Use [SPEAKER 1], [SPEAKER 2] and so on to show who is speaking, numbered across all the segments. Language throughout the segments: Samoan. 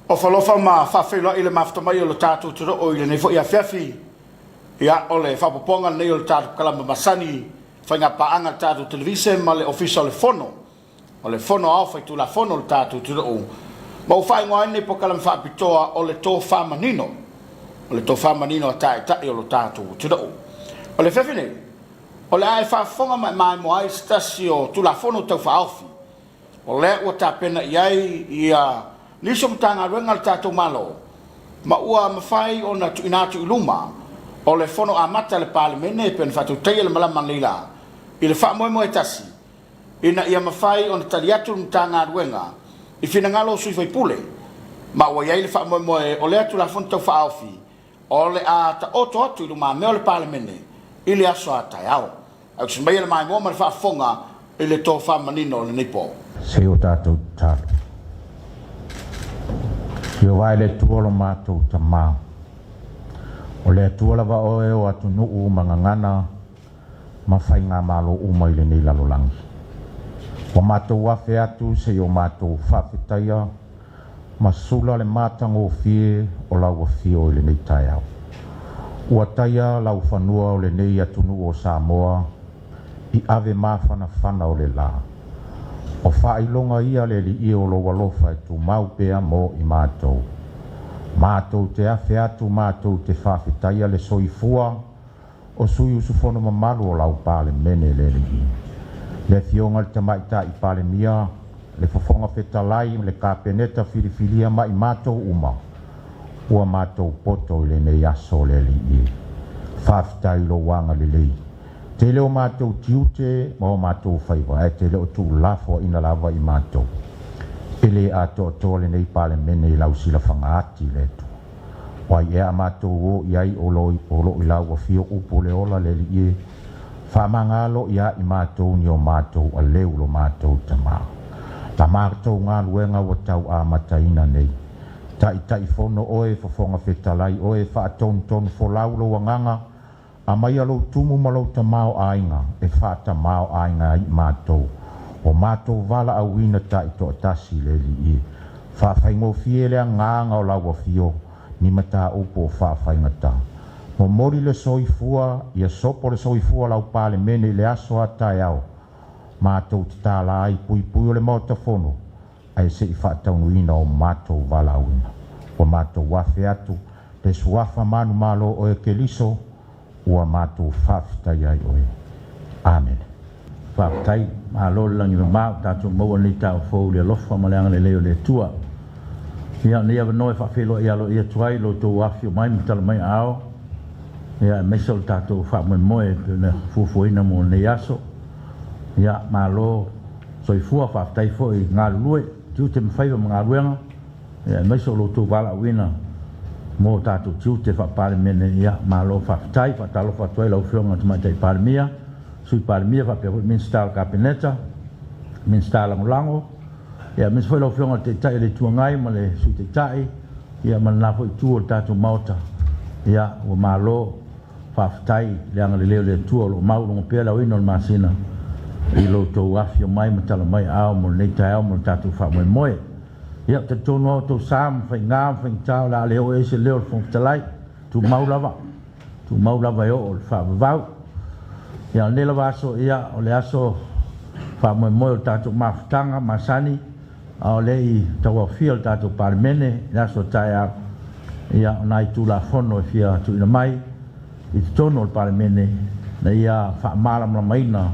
[SPEAKER 1] Ofo alofa ma faafeiloai le mafuta mai o le tatou atunuu i lenei foi afiafi. Ia, o le faaopoopoga lenei o le tatou kalama masani, faiga paaga a le tatou televise ma le Ofisa o le Fono, o le Fono Aoao Faitulafono o le tatou atunuu, ma ua faaigoa ai lenei polokalame faapitoa o le Tofa Manino, o le tofa manino a taitai o lo tatou atunuu. O le afiafi nei, o le a e faafofoga ma e maimoa ai se tasi o Tulafono Tau Faaofi o lea ua tapena i ai ia nisi o Matagaluega a le tatou Malo ma ua mafai ona tuuina atu i luma o le Fono amata a le Palemene e pei ona faatautaia le malama nei lā i le faamoemoe tasi ina ia mafai ona tali atu le Matagaluega i finagalo o sui faipule ma ua i ai le faamoemoe o lea Tulafono Tau Faaofi o le a taoto atu i lumamea o le Palemene i le aso a taeao. Ausi maia le maimoa ma le faafofoga i le tofa manino o lenei po.
[SPEAKER 2] Se i o tatou tatalo. Ieova e le Atua lo matou Tama, o le Atua lava oe o atunuu ma gagana ma faigamalo uma i lenei lalolagi. Ua matou afe atu se i o matou faafetaia ma sula le matagofie o lau afio i lenei taeao. Ua taia lau fanua o lenei atunuu o Samoa i ave mafanafana o le la. O faailoga ia le Alii o lou alofa e tumau pea mo i matou. Matou te afe atu matou te faafetaia le soifua o sui usufono mamalu o lau Palemene le Alii, le Afioga i le Tamaitai Palemia, le Fofoga Fetalai ma le Kapeneta filifilia ma i matou uma ua matou poto i lenei aso le Alii. Faafetai i lou agalelei. Tele o matou tiute ma o matou faiva ae te le o tuulafoaina lava i matou. E le atoatoa lenei Palemene i lau silafaga ati le Atua. O ai ea a matou o i ai o lo o i lau afio upu o le ola le Alii e? Faamagalo ia i matou ni o matou aleu lo matou Tama. La matou galuega ua tau amataina nei. Taitaifono oe, Fofoga Fetalai oe, faatonutonu folau lou agaga, Aumaia lou tumu ma lou tamaoaiga e faatamaoaiga ai i matou, o matou valaauina taitoatasi le Alii. Faafaigofie le agaga o lau afio ni mataupu o faafaigata. Momoli le soifua, ia sopo le soifua lau Palemene i le aso a taeao, matou te tala ai puipui o le Maota Fono, ae se i faataunuina o matou valaauina. Ua matou afe atu le suafa manumalo oe Keliso, ua matou faafetaia ai oe. Amene.
[SPEAKER 3] Faafetai, malo le lagi mama ua tatou maua lenei taeao fou i le alofa ma le agalelei o le Atua. Ia, o lenei avanoa e faafeiloai aloaia atu ai i lo outou afifio mai ma tala mai aao, ia, aemaise o le tatou faamoemoe e pei ona fuafuaina mo lenei aso. Ia, malo soifua, faafetai foi galulue, tiute ma faiva ma galuega, ia, aemaise o lo outou valaauina mo tatou tiute faa-Palemene. Ia, malo faafetai. Faatalofa atu ai lau Afioga i le Tamaitai Palemia, Sui Palemia faapea foi Minisita o le Kapeneta, Minisita Lagolago, ia, aemaise foi lau Afioga i le Taitai o le Itu Agai ma le Sui Taitai, ia, ma lena foi itu o le tatou Maota. Ia, ua malo. Faafetai i le agalelei o le Atua o lo o maualuga pea le aoina o le masina i lo outou afifio mai ma tala mai aao mo lenei taeao mo le tatou faamoemoe. Ia, ou te talitonu lava o outou sa ma faiga ma faigata o le a le oo i ai se leo o le Fofoga Fetalai. Tumau lava, tumau lava e oo i le faavavau. Ia, o lenei lava aso, ia, o le aso faamoemoe o le tatou mafutaga masani, A o le i tauaofia le tatou Palemene i le aso taeao, ia, o nai Tulafono e fia tuuina mai i totonu o le Palemene ina ia faamalamalamaina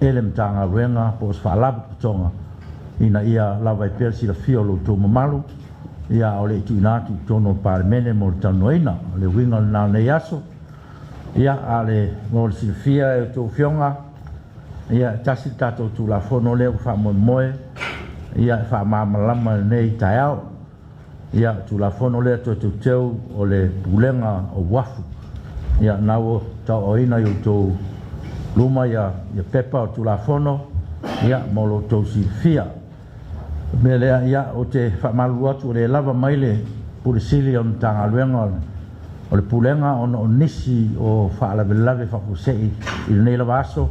[SPEAKER 3] e le Matagaluega po o se Faalapotopotoga ina ia lava ai pea le silafia o lo outou mamalu, ia, a o le i tuuina atu i totonu o le Palemene mo le talanoaina. O le uiga lena o lenei aso. Ia, a o le, mo le silafia e outou Afioga, Ia, e tasi le tatou Tulafono lea ua faamoemoe ia e faamalamalama i lenei taeao. Ia, o le Tulafono lea toe teuteu o le Pulega o Uafu. Ia, lena ua tauaaoina i outou luma ia pepa o le Tulafono, ia, mo lo outou silafia. O le mea lea, ia, ou te faamalulu atu ua le lava mai le Pule Sili o le Matagaluega o le Pulega ona o nisi o faalavelave faafuasei i lenei lava aso.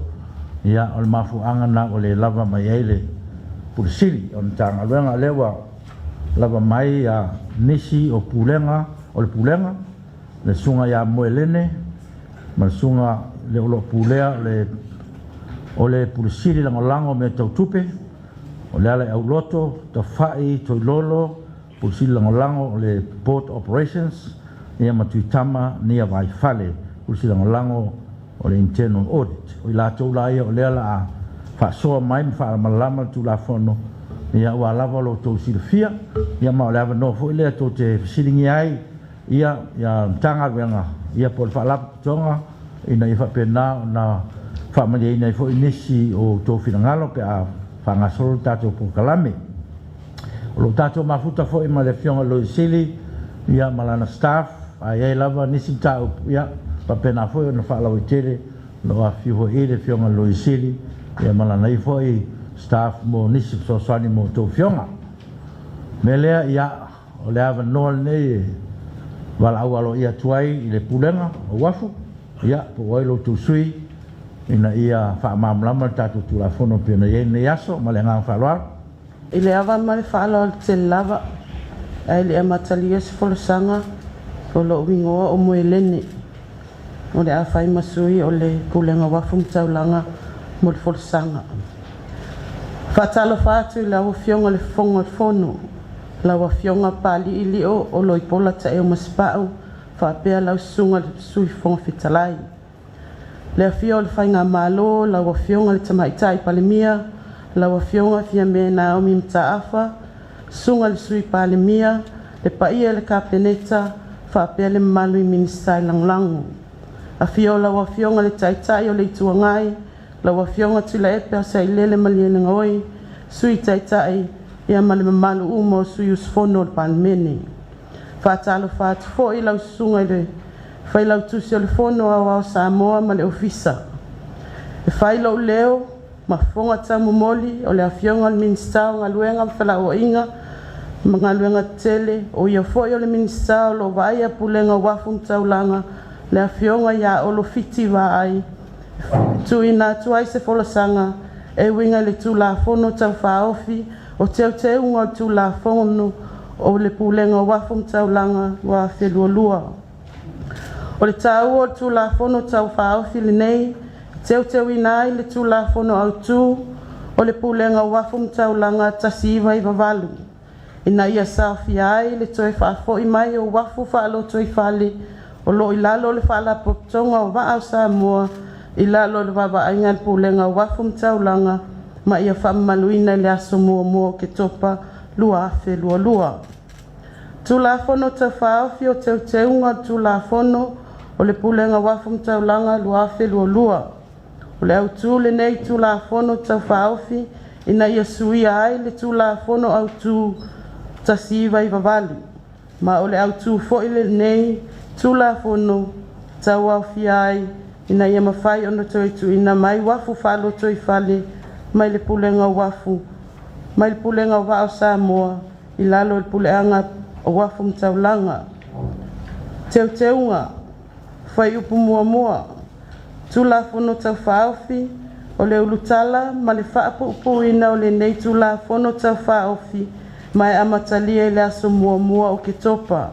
[SPEAKER 3] Ia, o le mafuaaga lena ua le lava mai ai le Pule Sili o le Matagaluega. O lea ua lava mai nisi o Pulega o le Pulega, le Susuga ia Moelene ma le Susuga le o lo o pulea le o le Pule Sili Lagolago o Mea Tau Tupe, o Lealaiauloto Tafai Toilolo, Pule Sili Lagolago o le Port Operations, ia ma Tuitama Nia Vaifale, Pule Sili Lagolago o le Internal Audit. O i latou la ia o lea la a faasoa mai ma faamalamalama le Tulafono, ia aua lava lo outou silafia, ia ma o le avanoa foi lea tou te fesiligia ai ia Matagaluega ia po o le Faalapotopotoga ina ia faapena ona faamalieina ai foi nisi o outou finagalo pe a faagasolo le tatou polokalame. O lo o tatou mafuta foi ma le Afioga i le Loia Sili ia ma lana staff, a i ai lava nisi mataupu, ia faapena foi ona faalauaitele o lo o afifio foi i le Afioga i le Loia Sili ia ma lana ia foi staff mo nisi fesoasoani mo outou afioga. O le mea lea, ia, o le avanoa lenei e valaau aloaia atu ai i le Pulega o Uafu, ia, po o ai lo outou sui ina ia faamalamalama le tatou Tulafono pei ona i ai lenei aso ma le agaga faaaloalo.
[SPEAKER 4] I le ava ma le faaaloalo tele lava, ae le i amatalia se folasaga, o lou igoa o Moelene, o le a fai ma sui o le Pulega o Uafu ma Taulaga mo le folasaga. Faatalofa atu i lau Afioga i le Fofoga o le Fono, lau Afioga Papalii Lio Oloipola Taeo Masepau, faapea lau Susuga i le Sui Fofoga Fetalai. Le afio o le Faigamalo, lau Afioga i le Tamaitai Palemia, lau Afioga Fiame Naomi Mataafa, Susuga i le Sui Palemia, le paia i le Kapeneta, faapea le mamalu i Minisita Lagolago. Afio lau Afioga i le Taitai o le Itu Agai, lau Afioga Tuilaepa Sailele Malielegaoi, Sui Taitai, ia ma le mamalu uma o sui usufono o le Palemene. Faatalofa atu foi lau Susuga i le Failautusi o le Fono Aoao Samoa ma le Ofisa. E fai lou leo ma fofoga taumomoli o le Afioga i le Minisita o Galuega ma Felauaiga ma Galuega Tetele, o ia foi o le Minisita o lo o vaaia Pulega o Uafu ma Taulaga, le Afioga ia Olo Fiti Vaai, tuuina atu ai se folasaga e uiga i le Tulafono Tau Faaofi o Teuteuga o le Tulafono o le Pulega o Uafu ma Taulaga 2022. O le taua o le Tulafono Tau Faaofi lenei, teuteuina ai le Tulafono Autu o le Pulega o Uafu ma Taulaga 1998, ina ia saofia ai le toe faafoi mai o uafu faalotoifale o lo o i lalo o le Faalapotopotoga o Vaa o Samoa i lalo o le vaavaaiga a le Pulega o Uafu ma Taulaga, ma ia faamamaluina i le aso 1 o Oketopa 2022. Tulafono Tau Faaofi o Teuteuga o le Tulafono o le Pulega o Uafu ma Taulaga 2022. O le autu lenei Tulafono Tau Faaofi ina ia suia ai le Tulafono Autu 1998, ma o le autu foi lenei Tulafono tauaofia ai ina ia mafai ona toe tuuina mai uafu faalotoifale mai le Pulega o Uafu mai le Pulega o Vaa o Samoa i lalo o le Puleaga o Uafu ma Taulaga. Teuteuga Fuaiupu 1. Tulafono Tau Faaofi o le ulutala ma le faapuupuuina o lenei Tulafono Tau Faaofi ma e amatalia i le aso 1 o Oketopa.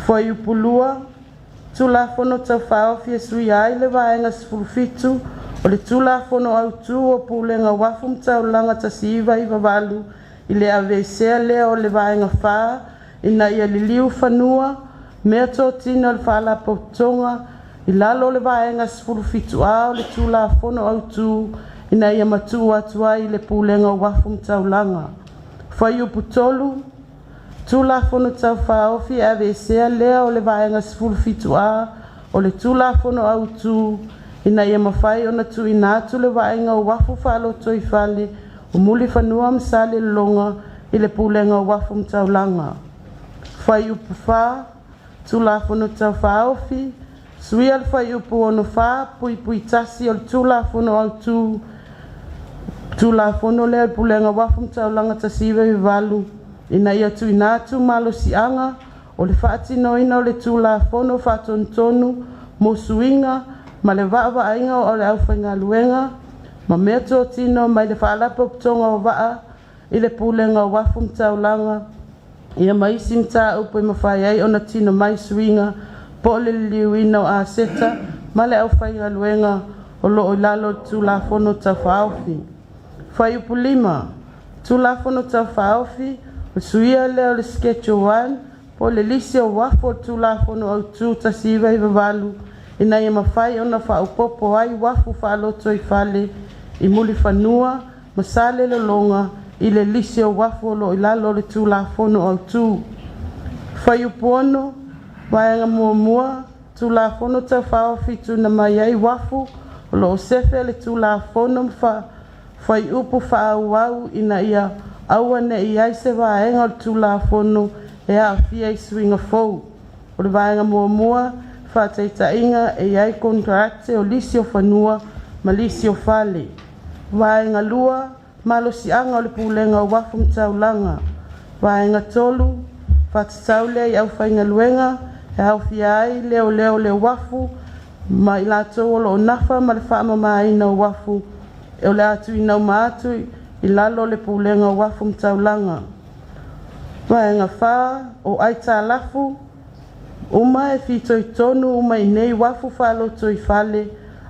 [SPEAKER 4] Fuaiupu 2. Tulafono Tau Faaofi e suia ai le Vaega 17 o le Tulafono Autu o Pulega o Uafu ma Taulaga 1998 i le aveesea lea o le Vaega 4 ina ia liliu fanua mea totino o le Faalapotopotoga i lalo o le Vaega 17A o le Tulafono Autu ina ia matuu atu ai i le Pulega o Uafu ma Taulaga. Fuaiupu 3. Tulafono Tau Faaofi e aveesea lea o le Vaega 17A o le Tulafono Autu ina ia mafai ona tuuina atu le vaaiga o uafu faalotoifale o Mulifanua ma Salelologa i le Pulega o Uafu ma Taulaga. Fuaiupu 4. Tulafono Tau Faaofi suia le fuaiupu 64(1) o le Tulafono Autu Tulafono lea o le Pulega o Uafu ma Taulaga 1998 ina ia tuuina atu malosiaga o le faatinoina o le Tulafono Faatonutonu mo suiga ma le vaavaaiga o le aufaigaluega ma mea totino mai le Faalapotopotoga o Vaa i le Pulega o Uafu ma Taulaga. Ia ma isi mataupu e mafai ai ona tino mai suiga po o le liliuina o aseta ma le aufaigaluega o lo o i lalo o le Tulafono Tau Faaofi. Fuaiupu 5, Tulafono Tau Faaofi, o le suia lea o le Schedule 1 po o le lisi o uafu o le Tulafono Autu 1998 ina ia mafai ona faaopoopo ai uafu faalotoifale i Mulifanua ma Salelologa i le lisi o uafu o lo o i lalo o le Tulafono Autu. Fuaiupu 6, Vaega 1, Tulafono Tau Faaofi tuuina mai ai uafu o lo o sefe le Tulafono ma fuaiupu faaauau ina ia aua ne i i ai se vaega o le Tulafono e aafia i suiga fou. O le vaega muamua, faataitaiga e i ai konekarate o lisi o fanua ma lisi o fale. Vaega 2, malosiaga o le Pulega o Uafu ma Taulaga. Vaega 3, faatatau lea i aufaigaluega e aofia ai leoleo o le uafu ma i latou o lo o nafa ma le faamamaina o uafu o le a tuuina uma atu i lalo o le Pulega o Uafu ma Taulaga. Vaega 4, o aitalafu uma e fitoitonu uma i nei uafu faalotoifale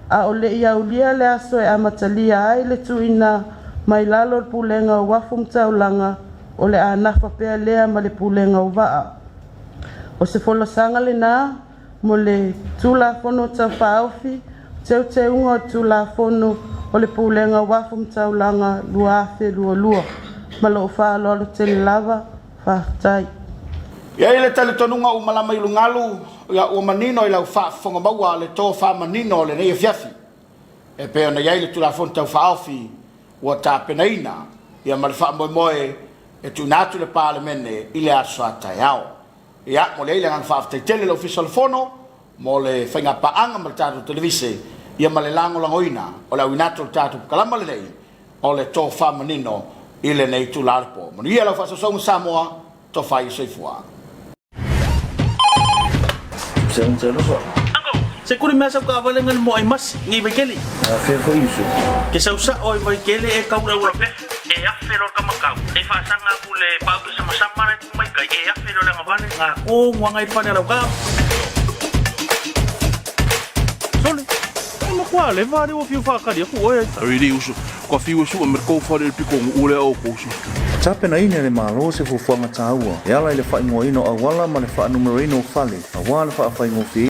[SPEAKER 4] a o le i aulia le aso e amatalia ai le tuuina mai lalo o le Pulega o Uafu ma Taulaga, o le a nafa pea lea ma le Pulega o Vaa. O se folasaga lena mo le Tulafono Tau Faaofi, Teuteuga o le Tulafono o le Pulega o Uafu ma Taulaga 2022. Ma lou faaaloalo tele lava, faafetai.
[SPEAKER 1] E i ai le talitonuga ua malama i ulugalu, ia ua manino i lau faafofoga maua le tofa manino o lenei afiafi e pei ona i ai le Tulafono Tau Faaofi ua tapenaina ia ma le faamoemoe e tuuina atu i le Palemene i le aso a taeao. Ia, momoli ai le agaga faafetai tele i le Ofisa o le Fono mo le faigapaaga ma le tatou televise ia ma le lagolagoina o le auina atu o le tatou pkalama lenei o le tofa manino i lenei itula o le po. Manuia lau faasausauga Samoa, tofa ia soifua.
[SPEAKER 5] Se kuri mea sau kaavale nga mo ai masi ngi Vaikele. A fea foi uso. Ke sau sa oi Vaikele e kau lau pe e afe lo kamakau e faasanga aku le pau ke sama sama lai mai kai e afe lo langa vale nga ko ngwa ngai pane lau ka. Sole. E ma kwa le vale o fiu whakari aku oe.
[SPEAKER 6] Really uso. Ka fiu e sua me kou whare piko ngu ule au kousu.
[SPEAKER 7] Tapenaina e le Malo se fuafuaga taua e ala i le faaigoaina o auala ma le faanumeroina o fale aua le faafaigofieina.